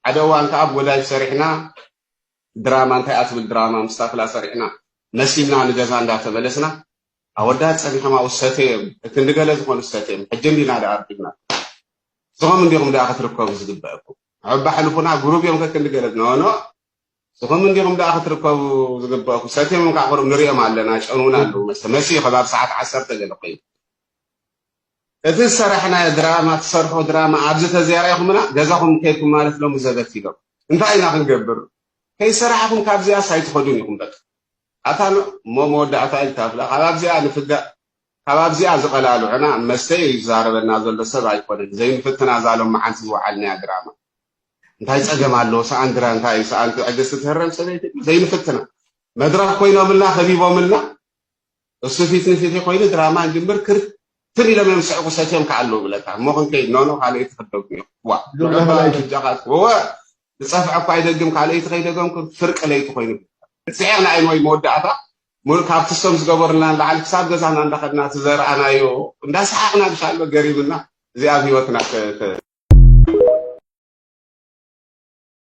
ሓደ እዋን ከዓ ብወዳጅ ሰሪሕና ድራማ፣ እንታይ ኣትብል ድራማ ምስታፍላ ሰሪሕና መሲልና ንገዛ እንዳተመለስና ኣወዳት ጸኒሖም ኣብኡ ሰተዮም፣ ክንዲ ገለ ዝኾኑ ሰተዮም። ሕጂ እንዲና ደኣ ኣርኪብና። ንስኹም እንዲኹም ደኣ ክትርከቡ ዝግበአኩም። ሕባ ሕልፉና ግሩብ እዮም ከክንዲ ገለ ኖ ኖ ንስኹም እንዲኹም ደኣ ክትርከቡ ዝግበአኩም። ሰትዮም ከዓ ቁሩብ ንሪኦም ኣለና፣ ጨንውና ኣለዉ መስተ መሲ ከባብ ሰዓት ዓሰርተ ገለ ኮይኑ እቲ ዝሰራሕናዮ ድራማ ትሰርሑ ድራማ ኣብዚ ተዘያሪኹምና ገዛኹም ከይድኩም ማለት ሎም ዘበት ኢሎም እንታይ ኢና ክንገብር? ከይሰራሕኹም ካብዚኣስ ኣይትኸዱን ኢኹም በቃ። ኣታ እሞ መወዳእታ ኢልካ ብላ ካብ ኣብዚኣ ንፍጋእ ካብ ኣብዚኣ ዝቐላልዑና መስተ እዩ ዝዛረበና ዘሎ ሰብ ኣይኮነን። ዘይንፍትና እዛ ሎም መዓልቲ ዝወዓልናያ ድራማ እንታይ ጸገም ኣለዎ? ሰኣን ድራ እንታይ እዩ? ሰኣን ትዕግስቲ ትህረም ሰበይቲ ዘይንፍትና መድረኽ ኮይኖምልና ከቢቦምልና እሱ ፊት ንፊት ኮይኑ ድራማ እንጅምር ክርትም ኢሎም እዮም ስዕቁ ሰትዮም ከኣለዉ ብለካ እሞ ክንከይድ ኖኖ ካልኣይቲ ክደጉ እዮም ዋ ዱላ ምዕባል መላእክት። እጃኻ ወ ዝጸፍዐ እኳ ኣይደግም ካልኣይቲ ከይደገምኩ ፍርቂ ለይቲ ኮይኑ ስሒቕና ኢና ወይ መወዳእታ ሙሉእ ካብ ክስቶም ዝገበሩልና ንላዕሊ ክሳብ ገዛና እንዳኸድና እቲ ዘርኣናዮ እንዳሰሓቕና ብሻሎ ገሪምና እዚኣ ኣብ ህይወትና ተ- ተ-